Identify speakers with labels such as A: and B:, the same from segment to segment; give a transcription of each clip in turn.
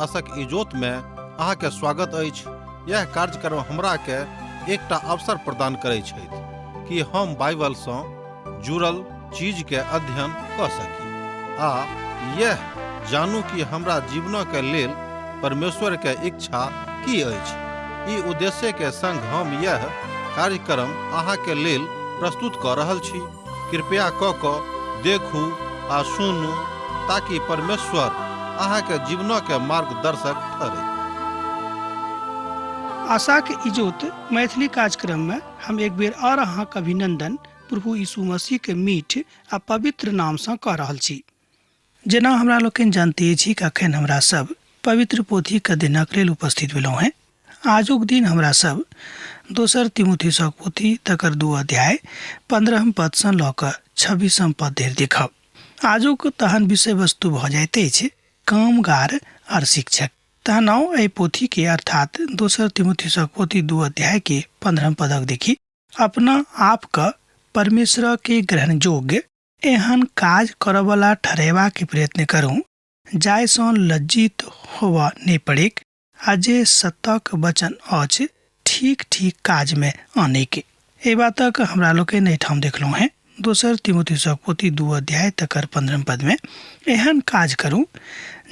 A: आशक इजोत में अहाँ के स्वागत अछि। यह कार्यक्रम हमरा के एकटा अवसर प्रदान करै छथि कि हम बाइबल सँ जुड़ल चीज के अध्ययन कऽ सकी आ यह जानू कि हमरा जीवन के लेल परमेश्वर के इच्छा की अछि। ई उद्देश्य के संग हम यह कार्यक्रम अहाँ के लेल प्रस्तुत कऽ रहल छी। कृपया कऽ कऽ देखू आ सुनू ताकि परमेश्वर अहाँके जीवनके मार्गदर्शक ठहरै।
B: आशाक इजोत मैथिली कार्यक्रम में हम एक बेर और अहाँक अभिनंदन प्रभु यीशु मसीह के मीठ आ पवित्र नाम सँ कऽ रहल छी। जेना हमरा लोकनि जानते छी कि अखन हमरा सब पवित्र पोथीके दिनक लेल उपस्थित भेलहुँ हेँ। आजुक दिन हमरा सब दोसर तिमुथिसक पोथी तकर 2 अध्याय 15 पदसँ लऽ कऽ 26 पद धरि देखब। आजुक तहन विषय वस्तु भऽ जाइत अछि कामगार आर शिक्षक। तहन आउ एहि पोथीके अर्थात दोसर तिमुथिसक पोथी 2 अध्याय के 15 पदक देखी। अपना आपके परमेश्वर के ग्रहण योग्य एहन काज करऽवला ठहरेबाक प्रयत्न करू जाहिसँ लज्जित होबऽ नहि पड़ैक आ जे सत्यक वचन अछि ठीक ठीक काजमे आनैके। एहि बातक हमरा लोकनि एहिठाम देखलहुँ हेँ दोसर तिमुथियुसक पोथी 2 अध्याय तकर 15 पदमे एहन काज करू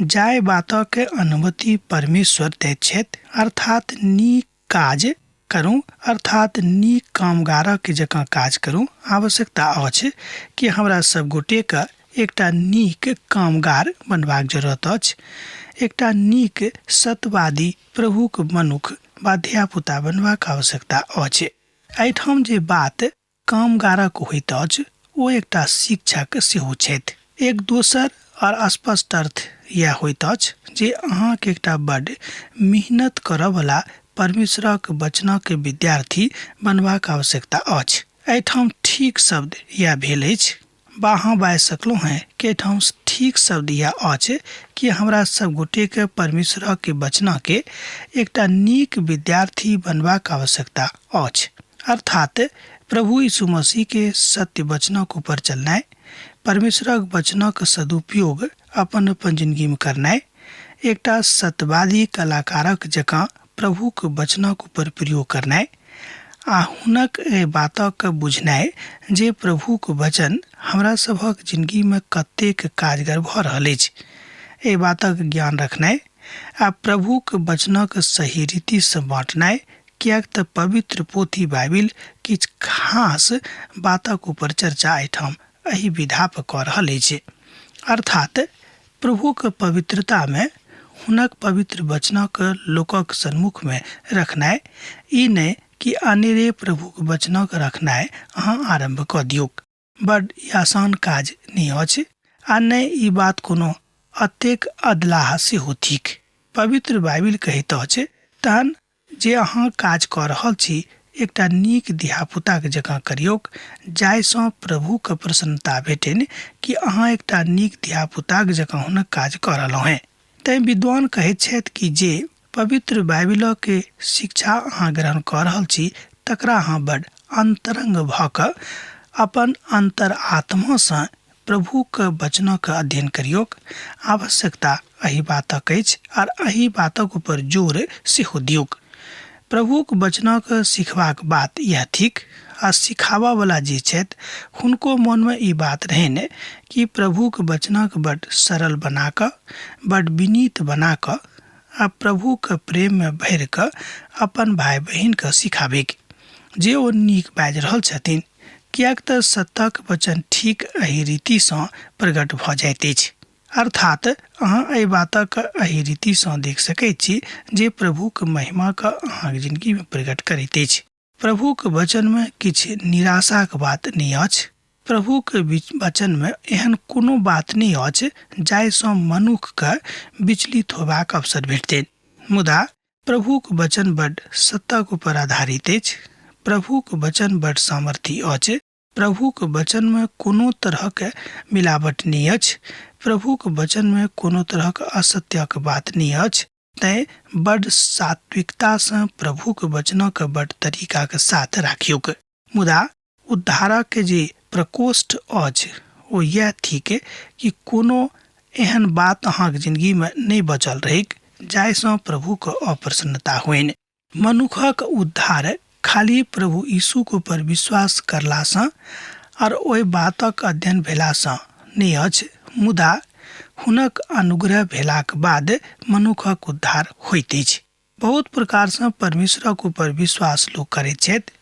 B: जाहि बातक अनुमति परमेश्वर दैत छथि, अर्थात नीक काज करू, अर्थात नीक कामगारक जकाँ काज करू। आवश्यकता अछि कि हमरा सब गोटेके एकटा नीक कामगार बनबाक जरूरत अछि, एकटा नीक सत्यवादी प्रभुक मनुख वा धियापुता बनबाक आवश्यकता अछि। एहिठाम जे बात कामगारक होइत अछि ओ एकटा शिक्षक सेहो छथि। एक दोसर आओर स्पष्ट अर्थ इएह होइत अछि जे अहाँके एकटा बड्ड मेहनत करऽवला परमेश्वरक वचनक विद्यार्थी बनबाक आवश्यकता अछि। एहिठाम ठीक शब्द इएह भेल अछि बा अहाँ बाजि सकलहुँ हेँ कि एहिठाम ठीक शब्द इएह अछि कि हमरा सब गोटेके परमेश्वरक वचनके एकटा नीक विद्यार्थी बनबाक आवश्यकता अछि। अर्थात प्रभु यीशु मसीह के सत्य वचनक ऊपर चलनाइ, परमेश्वरक वचनक सदुपयोग अपन अपन जिंदगी में करनाइ, एकटा सत्यवादी कलाकारक जकाँ प्रभुक वचनक ऊपर प्रयोग करनाइ आ हुनक एहि बातक बुझनाइ जे प्रभुक वचन हमरा सभक जिंदगी में कतेक कारगर भऽ रहल अछि, एहि बातक ज्ञान रखनाइ आ प्रभुक वचनक सही रीतिसँ बाँटनाइ, किएक तऽ पवित्र पोथी बाइबिल किछु खास बातक ऊपर चर्चा एहिठाम एहि विधा पर कऽ रहल अछि। अर्थात प्रभुक पवित्रतामे हुनक पवित्र वचनक लोकक सन्मुखमे रखनाइ, ई नहि कि अनेरे प्रभुक वचनक रखनाइ अहाँ आरम्भ कऽ दियौक। बड ई आसान काज नहि अछि आ नहि ई बात कोनो अतेक अदलाह सेहो थिक। पवित्र बाइबिल कहैत अछि, तहन जे अहाँ काज कऽ रहल छी एकटा नीक धियापुताक जकाँ करियौक, जाहिसँ प्रभुके प्रसन्नता भेटनि कि अहाँ एकटा नीक धियापुताक जकाँ हुनक काज कऽ रहलहुँ हेँ। तैँ विद्वान कहैत छथि कि जे पवित्र बाइबिलक शिक्षा अहाँ ग्रहण कऽ रहल छी तकरा अहाँ बड अन्तरंग भऽ कऽ अपन अन्तरात्मासँ प्रभुक वचनक अध्ययन करियौक। आवश्यकता एहि बातक अछि आर एहि बातक ऊपर जोर सेहो दियौक। प्रभुक वचनक सिखबाक बात इएह थिक आ सिखाबऽवला जे छथि हुनको मनमे ई बात रहनि कि प्रभुक वचनक बड सरल बना कऽ, बड विनीत बना कऽ आ प्रभुक प्रेममे भरि कऽ अपन भाय बहिनके सिखाबैक जे ओ नीक बाजि रहल छथिन, किएक तऽ सत्यक वचन ठीक एहि रीतिसँ प्रकट भऽ जाइत अछि। अर्थात अहाँ एहि बातक एहि रीतिसँ देख सकैत छी जे प्रभुक महिमाक अहाँक जिनगीमे प्रकट करैत अछि। प्रभुक वचनमे किछु निराशाक बात नहि अछि। प्रभुक वचनमे एहन कोनो बात नहि अछि जाहिसँ मनुखके विचलित होयबाक अवसर भेटतनि। मुदा प्रभुक वचन बड सत्यक ऊपर आधारित अछि। प्रभुक वचन बड सामर्थी अछि। प्रभुक वचनमे कोनो तरहक मिलावट नहि अछि। प्रभुक वचनमे कोनो तरहक असत्यक बात नहि अछि। तैँ बड सात्विकतासँ प्रभुक वचनक बड तरीकाक साथ राखियौक। मुदा उद्धारक जे प्रकोष्ठ अछि ओ इएह थिक कि कोनो एहन बात अहाँक जिनगीमे नहि बचल रहैक जाहिसँ प्रभुके अप्रसन्नता होइन। मनुखक उद्धार खाली प्रभु यीशुक ऊपर विश्वास करलासँ आर ओहि बातक अध्ययन भेलासँ नहि अछि, मुदा हुनक अनुग्रह भेलाक बाद मनुखक उद्धार होइत अछि। बहुत प्रकारसँ परमेश्वरक ऊपर विश्वास लोक करैत छथि,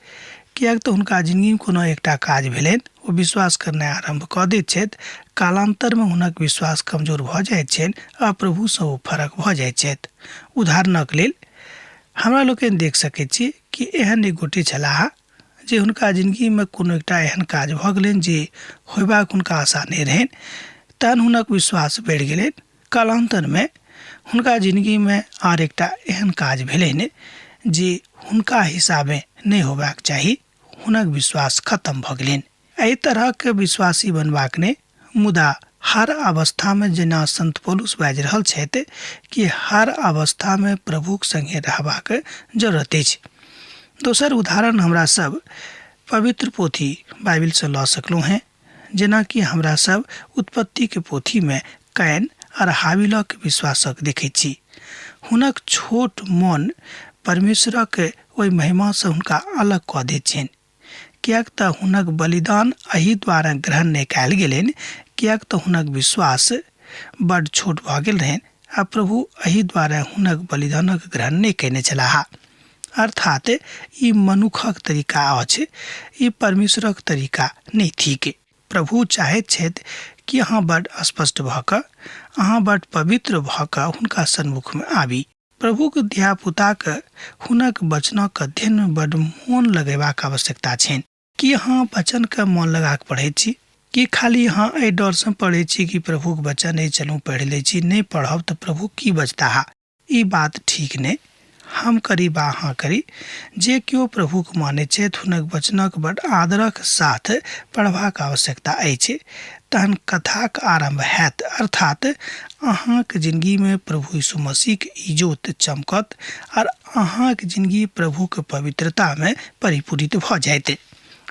B: किएक तऽ हुनका जिनगीमे कोनो एकटा काज भेलनि, ओ विश्वास करनाइ आरम्भ कऽ दैत छथि। कालान्तरमे हुनक विश्वास कमजोर भऽ जाइत छनि आ प्रभुसँ ओ फरक भऽ जाइत छथि। उदाहरणक लेल हमरा लोकनि देख सकैत छी कि एहन एक गोटे छलाह जे हुनका जिनगीमे कोनो एकटा एहन काज भऽ गेलनि जे होयबाक हुनका आशा नहि रहनि, तहन हुनक विश्वास बढ़ि गेलनि। कालान्तरमे हुनका जिनगीमे आर एकटा एहन काज भेलनि जे हुनका हिसाबे नहि होयबाक चाही, हुनक विश्वास खतम भऽ गेलनि। एहि तरहक विश्वासी बनबाक नहि, मुदा हर अवस्थामे जेना संत पौलुस बाजि रहल छथि कि हर अवस्थामे प्रभुक संगे रहबाक जरूरत अछि। दोसर उदाहरण हमरा सब पवित्र पोथी बाइबिलसँ लऽ सकलहुँ हेँ, जेनाकि हमरा सब उत्पत्तिके पोथीमे can are हाबिलक विश्वासक देखैत छी। हुनक छोट मोन परमेश्वरक ओहि महिमासँ हुनका अलग कऽ दैत छनि, किएक तऽ हुनक बलिदान एहि द्वारा ग्रहण नहि कयल गेलनि, किएक तऽ हुनक विश्वास बड्ड छोट भऽ गेल रहनि आ प्रभु एहि द्वारा हुनक बलिदानक ग्रहण नहि कयने छलाह। अर्थात ई मनुखक तरीका अछि, ई परमेश्वरक तरीका नहि थिक। प्रभु चाहैत छथि कि अहाँ बड्ड स्पष्ट भऽ कऽ, अहाँ बड्ड पवित्र भऽ कऽ हुनका सन्मुखमे आबी। प्रभुक धियापुताक हुनक वचनक अध्ययनमे बड्ड मोन लगयबाक आवश्यकता छनि। की अहाँ वचनके मोन लगा कऽ पढ़ैत छी? की खाली अहाँ एहि डरसँ पढ़ैत छी कि प्रभुक वचन अछि, चलू पढ़ि लै छी, नहि पढ़ब तऽ प्रभु की बजताह? ई बात ठीक नहि। हम करी वा अहाँ करी, जे केओ प्रभुक मानैत छथि हुनक वचनक बड्ड आदरक साथ पढ़बाक आवश्यकता अछि। तहन कथाक आरम्भ हैत, अर्थात अहाँक जिनगीमे प्रभु यीशु मसीहक इजोत चमकत आर अहाँक जिनगी प्रभुक पवित्रतामे परिपूरित भऽ जायत।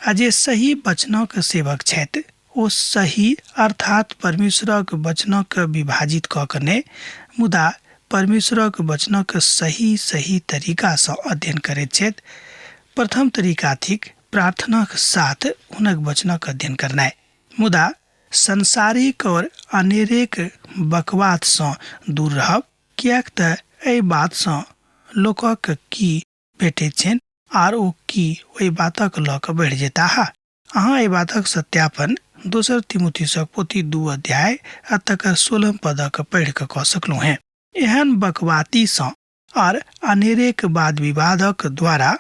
B: आ जे सही वचनक सेवक छथि ओ सही अर्थात परमेश्वरक वचनक विभाजित कऽ कऽ नहि, मुदा परमेश्वरक वचनक सही सही तरीकासँ अध्ययन करैत छथि। प्रथम तरीका थिक प्रार्थनाक साथ हुनक वचनक अध्ययन करनाइ। मुदा संसारिक और अनेरेक बकवादसँ दूर रहब, किएक तऽ एहि बातसँ लोकक की भेटैत छनि आर ओ की ओहि बातक लऽ कऽ बढ़ि जेताह। अहाँ एहि बातक सत्यापन दोसर तिमुथिसक पोथी 2 अध्याय आ तकर 16 पदक पढ़ि कऽ कऽ सकलहुँ हेँ। एहन बकवातीसँ आर अनेरेक वाद विवादक द्वारा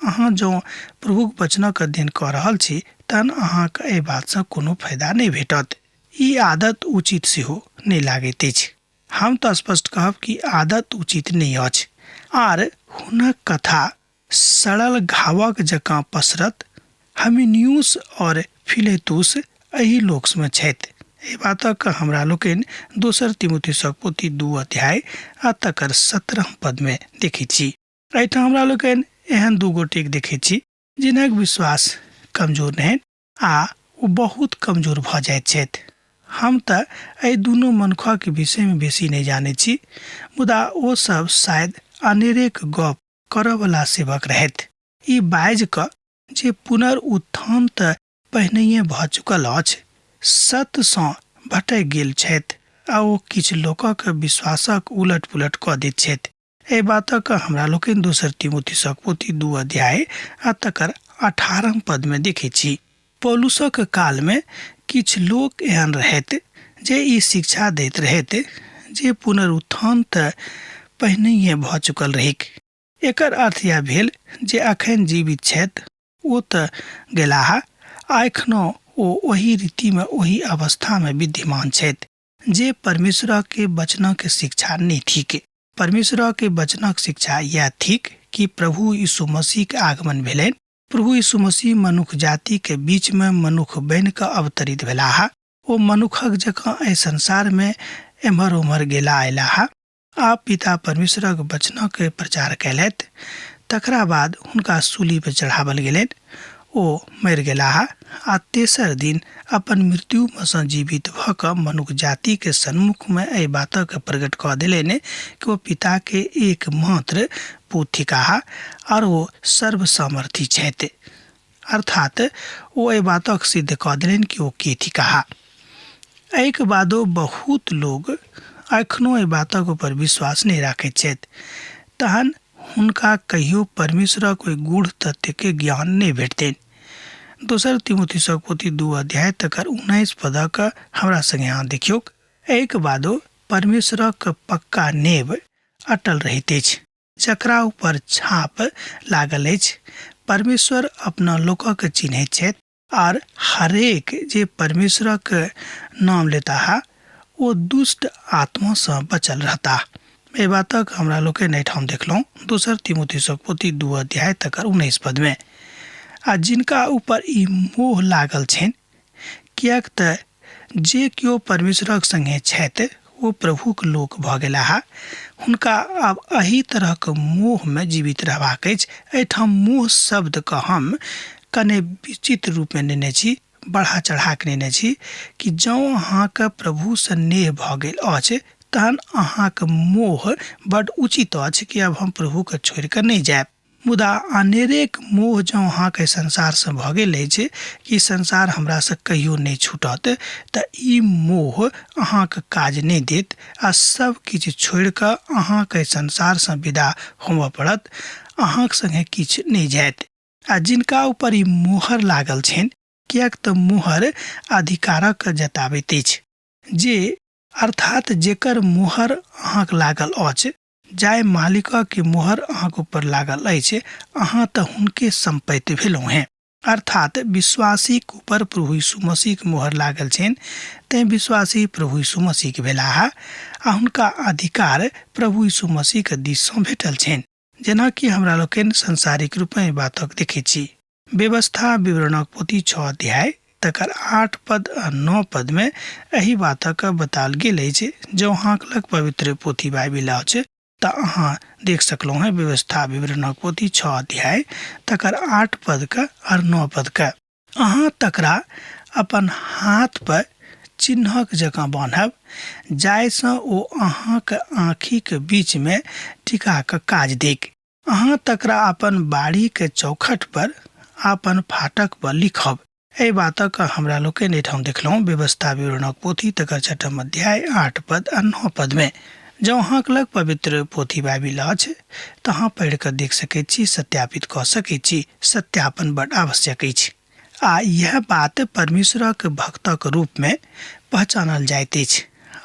B: अहाँ जँ प्रभुक वचनक अध्ययन कऽ रहल छी तहन अहाँक एहि बातसँ कोनो फायदा नहि भेटत। ई आदत उचित सेहो नहि लागैत अछि। हम तऽ स्पष्ट कहब कि आदत उचित नहि अछि। आर हुनक कथा सड़ल घावक जकाँ पसरत। हमिनियूस और फिलेतुस एहि लोकमे छथि। एहि बातक हमरा लोकनि दोसर तिमुथियुसक पोथी 2 अध्याय आ तकर 17 पदमे देखैत छी। एहिठाम हमरा लोकनि एहन दू गोटेक देखैत छी जिनक विश्वास कमजोर रहनि आ ओ बहुत कमजोर भऽ जाइत छथि। हम तऽ एहि दुनू मनुखक विषयमे बेसी नहि जानैत छी, मुदा ओ सब शायद अनेरेक गप करऽवला सेवक रहथि। ई बाजि कऽ जे पुनरुत्थान तऽ पहिनहिए भऽ चुकल अछि, सत्यसँ भटकि गेल छथि आ ओ किछु लोकक विश्वासक उलट-पुलट कऽ दैत छथि। एहि बातक हमरा लोकनि दोसर तिमुथियुसक पोथी 2 अध्याय आ तकर 18 पदमे देखैत छी। पौलुसक कालमे किछु लोक एहन रहथि जे ई शिक्षा दैत रहथि जे पुनरुत्थान तऽ पहिनहिए भऽ चुकल रहैक। एकर अर्थ इएह भेल जे अखन जीवित छथि ओ तऽ गेलाह आ एखनो ओ ओही रीतिमे ओही अवस्थामे विद्यमान छथि जे परमेश्वरके वचनक शिक्षा नहि थिक। परमेश्वरके वचनक शिक्षा इएह थिक कि प्रभु यीशु मसीहक आगमन भेलनि। प्रभु यीशु मसीह मनुख जातिके बीचमे मनुख बनि कऽ अवतरित भेलाह। ओ मनुखक जकाँ एहि संसारमे एम्हर ओम्हर गेला अयलाह आ पिता परमेश्वरक वचनक प्रचार कयलथि। तकरा बाद हुनका सूली पर चढ़ावल गेलनि। ओ मरि गेलाह आ तेसर दिन अपन मृत्युमे सँ जीवित भऽ कऽ मनुख जातिके सन्मुखमे एहि बातके प्रकट कऽ देलनि कि ओ पिताके एकमात्र पुत थिकाह आओर ओ सर्वसामर्थी छथि। अर्थात ओ एहि बातक सिद्ध कऽ देलनि कि ओ के थिकाह। एहिके बादो बहुत लोग एखनो एहि बातक ऊपर विश्वास नहि राखैत छथि। तहन हुनका कहियो परमेश्वरक ओहि गूढ़ तथ्यके ज्ञान नहि भेटतनि। दोसर तिमोथीसक पोथी 2 अध्याय तकर 19 पदक हमरा संगे अहाँ देखियौक। एहिके बादो परमेश्वरक पक्का नेब अटल रहैत अछि, जकरा ऊपर छाप लागल अछि। परमेश्वर अपना लोकक चिन्हैत छथि आर हरेक जे परमेश्वरक नाम लेताह ओ दुष्ट आत्मासँ बचल रहताह। एहि बातक हमरा लोकनि एहिठाम देखलहुँ दोसर तिमोथीसक पोथी 2 अध्याय तकर 19 पदमे। आ जिनका ऊपर ई मोह लागल छनि, किएक तऽ जे केओ परमेश्वरक संगे छथि ओ प्रभुक लोक भऽ गेलाह। हुनका आब एहि तरहक मोहमे जीवित रहबाक अछि। एहिठाम मोह शब्दके हम कने विचित्र रूपमे नेने छी, बढ़ा चढ़ा कऽ नेने छी कि जँ अहाँके प्रभुसँ नेह भऽ गेल अछि तहन अहाँके मोह बड्ड उचित अछि कि आब हम प्रभुके छोड़ि कऽ नहि जायब। मुदा अनेरेक मोह जँ अहाँके संसारसँ भऽ गेल अछि कि संसार हमरासँ कहियो नहि छूटत, तऽ ई मोह अहाँके काज नहि देत आ सब किछु छोड़ि कऽ अहाँके संसारसँ विदा होमऽ पड़त, अहाँक संगे किछु नहि जायत। आ जिनका ऊपर ई मोहर लागल छनि, किएक तऽ मोहर अधिकारक जताबैत अछि, जे अर्थात जेकर मोहर अहाँक लागल अछि, जाहि मालिकक मोहर अहाँक ऊपर लागल अछि, अहाँ तऽ हुनके सम्पत्ति भेलहुँ हेँ। अर्थात विश्वासीक ऊपर प्रभु यीशु मसीहक मोहर लागल छनि, तेँ विश्वासी प्रभु यीशु मसीहक भेलाह आ हुनका अधिकार प्रभु यीशु मसीहक दिससँ भेटल छनि। जेना कि हमरा लोकनि सांसारिक रूपेँ एहि बातक देखैत छी। व्यवस्था विवरणक पोथी 6 अध्याय तकर 8 पद आ 9 पदमे एहि बातक बताओल गेल अछि। जँ अहाँक लग पवित्र पोथी बाइबिल अछि तऽ अहाँ देख सकलहुँ हेँ व्यवस्था विवरणक पोथी 6 अध्याय तकर 8 पदके आर 9 पदके। अहाँ तकरा अपन हाथ पर चिन्हक जकाँ बान्हब, जाहिसँ ओ अहाँक आँखिक बीचमे टिका कऽ काज देक। अहाँ तकरा अपन बाड़ीक चौखट पर अपन फाटक पर लिखब। एहि बातक हमरा लोकनि एहिठाम देखलहुँ व्यवस्था विवरणक पोथी तकर छठम अध्याय 8 पद आ 9 पदमे। जँ अहाँक लग पवित्र पोथी बाइबिल अछि तऽ अहाँ पढ़ि कऽ देख सकैत छी, सत्यापित कऽ सकैत छी। सत्यापन बड आवश्यक अछि आ इएह बात परमेश्वरक भक्तक रूपमे पहचानल जाइत अछि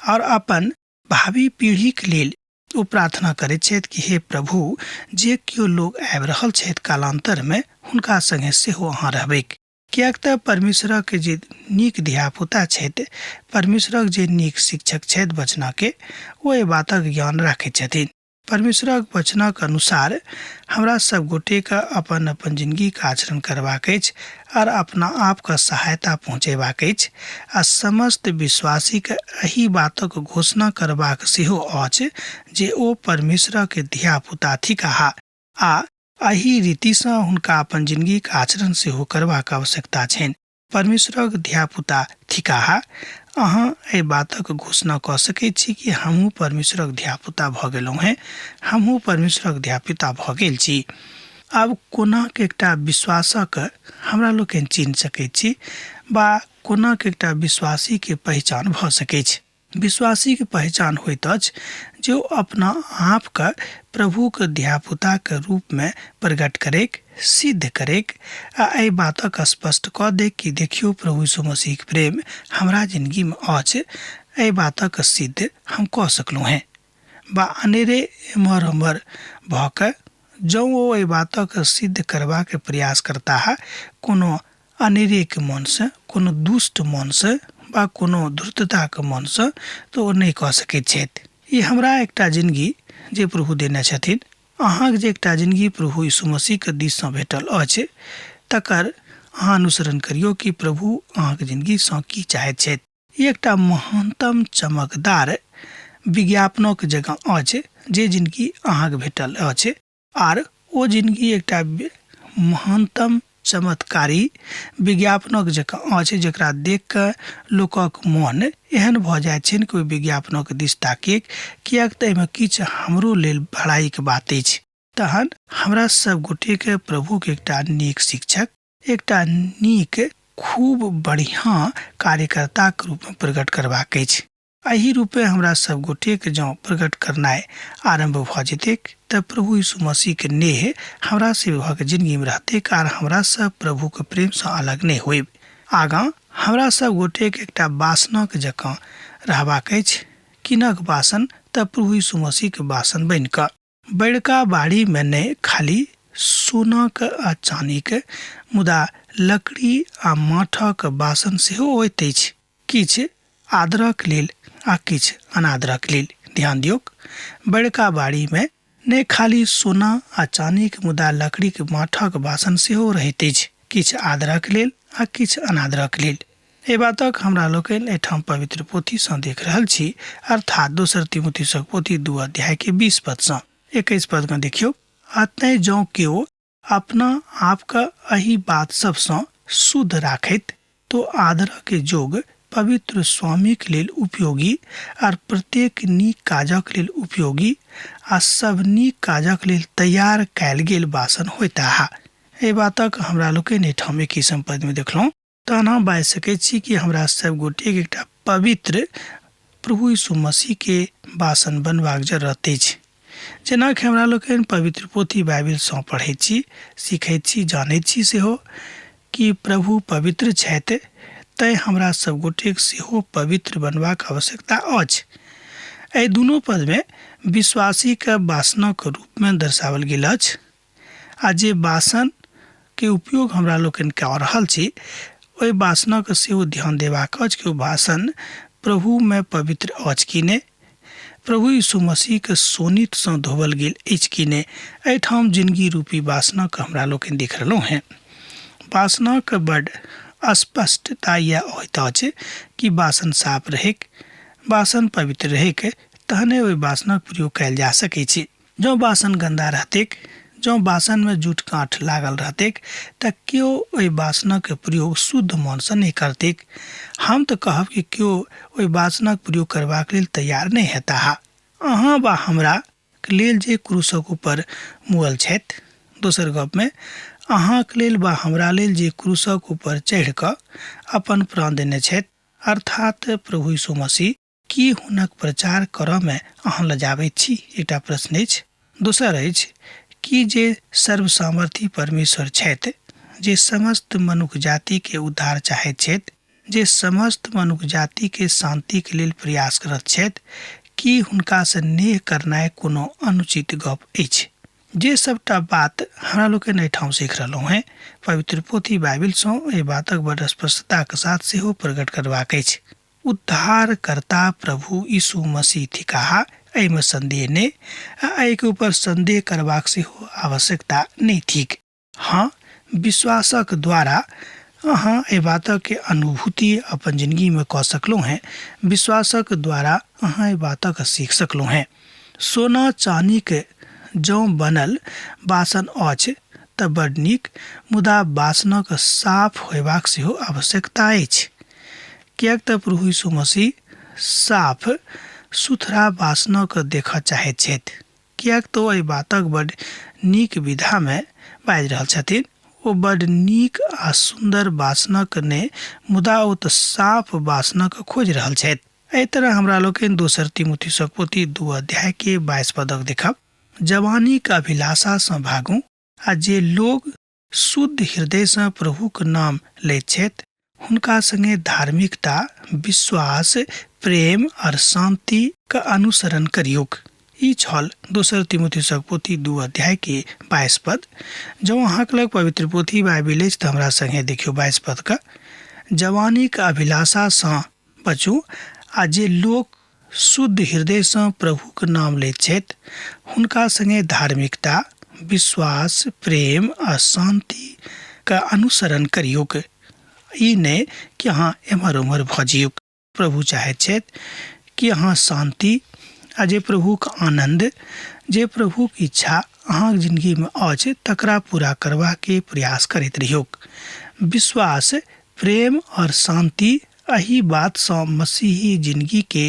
B: आओर अपन भावी पीढ़ीक लेल ओ प्रार्थना करैत छथि कि हे प्रभु, जे केओ लोग आबि रहल छथि कालान्तरमे हुनका संगे सेहो अहाँ रहबैक। किएक तऽ परमेश्वरक जे नीक धियापुता छथि, परमेश्वरक जे नीक शिक्षक छथि वचनके, ओ एहि बातक ज्ञान राखैत छथिन। परमेश्वरक वचनक अनुसार हमरा सब गोटेके अपन अपन जिनगीके आचरण करबाक अछि आर अपना आपके सहायता पहुँचेबाक अछि आ समस्त विश्वासीके एहि बातक घोषणा करबाक सेहो अछि जे ओ परमेश्वरक धियापुता थिकाह आ एहि रीतिसँ हुनका अपन जिनगीक आचरण सेहो करबाक आवश्यकता छनि। परमेश्वरक धियापुता थिकाह। अहाँ एहि बातक घोषणा कऽ सकैत छी कि हमहूँ परमेश्वरक धियापुता भऽ गेलहुँ हेँ, हमहूँ परमेश्वरक धियापुता भऽ गेल छी। आब कोनाक एकटा विश्वासक हमरा लोकनि चिन्ह सकैत छी वा कोनाक एकटा विश्वासीके पहिचान भऽ सकैछ? विश्वासीके पहिचान होइत अछि जे ओ अपना आपके प्रभुके धियापुताके रूपमे प्रकट करैक, सिद्ध करैक आ एहि बातक स्पष्ट कऽ दैक कि देखियौ प्रभु यीशु मसीहके प्रेम हमरा जिनगीमे अछि, एहि बातक सिद्ध हम कऽ सकलहुँ हेँ। बा अनेरे एम्हर ओम्हर भऽ कऽ जँ ओ एहि बातक सिद्ध करबाक प्रयास करताह कोनो अनेरेके मनसँ, कोनो दुष्ट मनसँ वा कोनो धूर्तताके मनसँ, तऽ ओ नहि कऽ सकैत छथि। ई हमरा एकटा जिनगी जे प्रभु देने छथिन, अहाँके जे एकटा जिनगी प्रभु यीशु मसीहके दिससँ भेटल अछि, तकर अहाँ अनुसरण करियौ कि प्रभु अहाँके जिनगीसँ की चाहैत छथि। ई एकटा महानतम चमकदार विज्ञापनक जकाँ अछि जे जिनगी अहाँके भेटल अछि आर ओ जिनगी एकटा महानतम चमत्कारी विज्ञापनक जकाँ अछि, जकरा देख कऽ लोकक मन एहन भऽ जाइत छनि कि ओहि विज्ञापनक दिस ताकिक, किएक तऽ एहिमे किछु हमरो लेल भलाइके बात अछि। तहन हमरा सब गोटेके प्रभुके एकटा नीक शिक्षक, एकटा नीक खूब बढ़िआँ कार्यकर्ताके रूपमे प्रकट करबाक अछि। एहि रूपे हमरा सब गोटेके जँ प्रकट करनाइ आरम्भ भऽ जेतैक तऽ प्रभु यीशु मसीहके नेह हमरा सभक जिंदगीमे रहतैक आर हमरा सब प्रभुके प्रेमसँ अलग नहि होइब। आगाँ हमरा सब गोटेके एकटा बासनक जकाँ रहबाक अछि। किनक बासन? तऽ प्रभु यीशु मसीहके बासन बनि कऽ। बड़का बाड़ीमे नहि खाली सोनाक आ चानीक, मुदा लकड़ी आ माठक बासन सेहो होइत अछि। किछु आदरक लेल आ किछु अनादरक लेल। ध्यान दियौक, बड़का बाड़ीमे नहि खाली सोना आ चानीक, मुदा लकड़ीक माठक बासन सेहो रहैत अछि। किछु आदरक लेल आ किछु अनादरक लेल। एहि बातक हमरा लोकनि एहिठाम पवित्र पोथीसँ देख रहल छी, अर्थात दोसर तिमुथियुसक पोथी 2 अध्याय के 20 पदसँ। 21 पदमे देखियौ, आ तैँ जँ केओ अपना आपके एहि बात सभसँ शुद्ध राखैत तो आदरक जोग पवित्र स्वामीक लेल उपयोगी आर प्रत्येक नीक काजक लेल उपयोगी आ सब नीक काजक लेल तैयार कयल गेल बासन होइताह। एहि बातक हमरा लोकनि एहिठाम 21 पदमे देखलहुँ। तहन हम बाजि सकै छी कि हमरा सब गोटेके एकटा पवित्र प्रभु यीशु मसीहके बासन बनबाक जरूरत अछि। जेनाकि हमरा लोकनि पवित्र पोथी बाइबिलसँ पढ़ैत छी, सीखैत छी, जानैत छी सेहो कि प्रभु पवित्र छथि, तैँ हमरा सब गोटेक सेहो पवित्र बनबाक आवश्यकता अछि। एहि दुनू पदमे विश्वासीके बासनक रूपमे दर्शाओल गेल अछि आ जे बासनके उपयोग हमरा लोकनि कऽ रहल छी ओहि बासनक सेहो ध्यान देबाक अछि कि ओ बासन प्रभुमे पवित्र अछि कि नहि, प्रभु यीशु मसीहके शोणितसँ धोवल गेल अछि कि नहि। एहिठाम जिनगी रूपी बासनक हमरा लोकनि देख रहलहुँ हेँ। बासनक बड स्पष्टता इएह होइत अछि कि बासन साफ रहैक, बासन पवित्र रहैक, तहने ओहि बासनक प्रयोग कयल जा सकै छै। जँ बासन गन्दा रहतैक, जँ बासनमे जूठ काँठ लागल रहतैक तऽ केओ ओहि बासनक प्रयोग शुद्ध मनसँ नहि करतैक। हम तऽ कहब कि केओ ओहि बासनक प्रयोग करबाक लेल तैयार नहि हेताह। अहाँ वा हमरा लेल जे क्रूसक ऊपर मुअल छथि, दोसर गपमे अहाँक लेल वा हमरा लेल जे क्रूसक ऊपर चढ़ि कऽ अपन प्राण देने छथि, अर्थात प्रभु यीशु मसीह, की हुनक प्रचार करऽमे अहाँ लजाबैत छी? एकटा प्रश्न अछि। दोसर अछि कि जे सर्वसामर्थी परमेश्वर छथि, जे समस्त मनुख जातिके उद्धार चाहैत छथि, जे समस्त मनुख जातिके शान्तिके लेल प्रयास करैत छथि, की हुनकासँ नेह करनाइ कोनो अनुचित गप अछि? जे सबटा बात हमरा लोकनि एहिठाम सीख रहलहुँ हेँ, पवित्र पोथी बाइबिलसँ एहि बातक बड़ स्पष्टताक साथ सेहो प्रकट करबाक अछि। उद्धारकर्ता प्रभु यीशु मसीह थिकाह, एहिमे सन्देह नहि, आ एहिके ऊपर सन्देह करबाक सेहो आवश्यकता नहि थिक। हँ, विश्वासक द्वारा अहाँ एहि बातक अनुभूति अपन जिनगीमे कऽ सकलहुँ हेँ, विश्वासक द्वारा अहाँ एहि बातक सीख सकलहुँ हेँ। सोना चानीक जँ बनल बासन अछि तऽ बड्ड नीक, मुदा बासनक साफ होयबाक सेहो आवश्यकता अछि। किएक तऽ प्रभु यीशु मसीह साफ सुथरा बासनक देखऽ चाहैत छथि। किएक तऽ ओ एहि बातक बड्ड नीक विधामे बाजि रहल छथिन। ओ बड्ड नीक आ सुन्दर बासनक नहि, मुदा ओ तऽ साफ बासनक खोजि रहल छथि। एहि तरह हमरा लोकनि दोसर तिमुथियुसक पोथी 2 अध्याय के 22 पदक देखब। जवानीक अभिलाषासँ भागू आ जे लोग शुद्ध हृदयसँ प्रभुक नाम लैत छथि हुनका संगे धार्मिकता, विश्वास, प्रेम और शांति के अनुसरण करियौक। ई छल दोसर तिमुथियुसक पोथी 2 अध्याय के 22 पद। जँ अहाँके लग पवित्र पोथी बाइबिल अछि तऽ हमरा संगे देखियौ 22 पद के। जवानीक अभिलाषासँ बचू आ जे लोक शुद्ध हृदयसँ प्रभुक नाम लैत छथि हुनका संगे धार्मिकता, विश्वास, प्रेम आ शान्तिक अनुसरण करियौक। ई नहि कि अहाँ एम्हर ओम्हर भऽ जइयौक। प्रभु चाहैत छथि कि अहाँ शान्ति आ जे प्रभुक आनन्द, जे प्रभुक इच्छा अहाँक जिंदगीमे अछि तकरा पूरा करबाके प्रयास करैत रहियौक। विश्वास, प्रेम और शांति एहि बातसँ मसीही जिंदगीके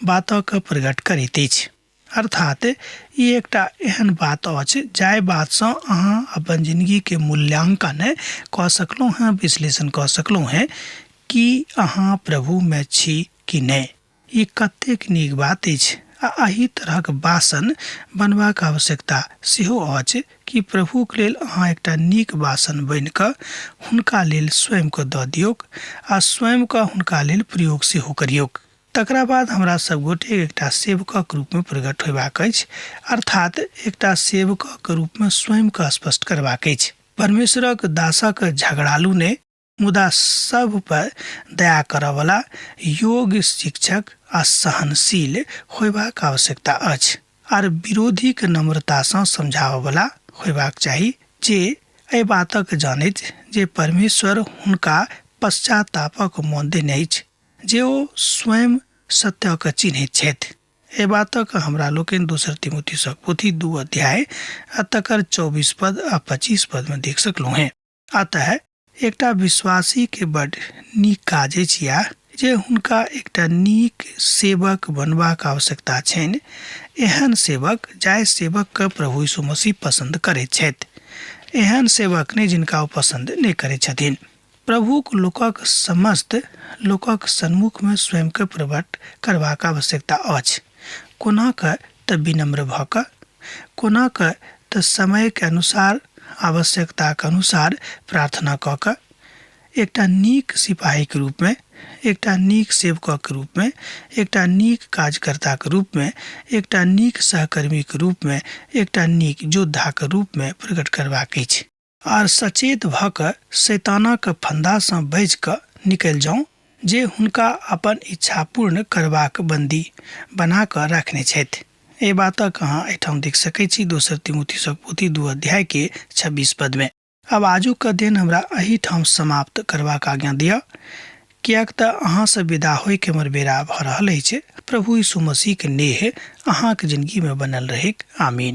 B: बातक प्रकट करैत अछि। अर्थात ई एकटा एहन बात अछि जाहि बातसँ अहाँ अपन जिंदगीके मूल्यांकन कऽ सकलहुँ हेँ, विश्लेषण कऽ सकलहुँ हेँ कि अहाँ प्रभुमे छी कि नहि। ई कतेक नीक बात अछि आ एहि तरहक बासन बनबाक आवश्यकता सेहो अछि कि प्रभुक लेल अहाँ एकटा नीक बासन बनि कऽ हुनका लेल स्वयंके दऽ दियौक आ स्वयंके हुनका लेल प्रयोग सेहो करियौक। तकरा बाद हमरा सब गोटे एकटा सेवकक रूपमे प्रकट होयबाक अछि, अर्थात एकटा सेवकक रूपमे स्वयंके स्पष्ट करबाक अछि। परमेश्वरक दासक झगड़ालू नहि, मुदा सभ पर दया करऽवला, योग्य शिक्षक आ सहनशील होयबाक आवश्यकता अछि, आर विरोधीक नम्रतासँ समझाबऽवला होयबाक चाही जे एहि बातक जानैत जे परमेश्वर हुनका पश्चातापक मोन देने अछि, जे ओ स्वयं सत्यके चिन्हैत छथि। एहि बातक हमरा लोकनि दोसर तिमोथीसक पोथी 2 अध्याय आ तकर 24 पद आ 25 पदमे देख सकलहुँ हेँ। अतः एकटा विश्वासीके बड्ड नीक काज अछि इएह जे हुनका एकटा नीक सेवक बनबाक आवश्यकता छनि, एहन सेवक जाहि सेवकके प्रभु यीशु मसीह पसन्द करैत छथि, एहन सेवक नहि जिनका ओ पसन्द नहि करैत छथिन। प्रभुक लोकक समस्त लोकक सन्मुखमे स्वयंके प्रकट करबाक आवश्यकता अछि। कोना कऽ तऽ विनम्र भऽ कऽ, कोना कऽ तऽ समयके अनुसार आवश्यकताके अनुसार प्रार्थना कऽ कऽ, एकटा नीक सिपाहीके रूपमे, एकटा नीक सेवकके रूपमे, एकटा नीक कार्यकर्ताके रूपमे, एकटा नीक सहकर्मीके रूपमे, एकटा नीक योद्धाके रूपमे प्रकट करबाक अछि। आर सचेत भऽ कऽ शैतानक फन्दासँ बचि कऽ निकलि जाउ जे हुनका अपन इच्छा पूर्ण करबाक बन्दी बना कऽ राखने छथि। एहि बातक अहाँ एहिठाम देख सकैत छी दोसर तिमोथीसक पोथी 2 अध्याय के 26 पद में। आब आजुक अध्ययन हमरा एहिठाम समाप्त करबाक आज्ञा दिअ, किएक तऽ अहाँसँ विदा होइके हमर बेरा भऽ रहल अछि। प्रभु यीशु मसीहके नेह अहाँक जिनगीमे बनल रहैक। आमीन।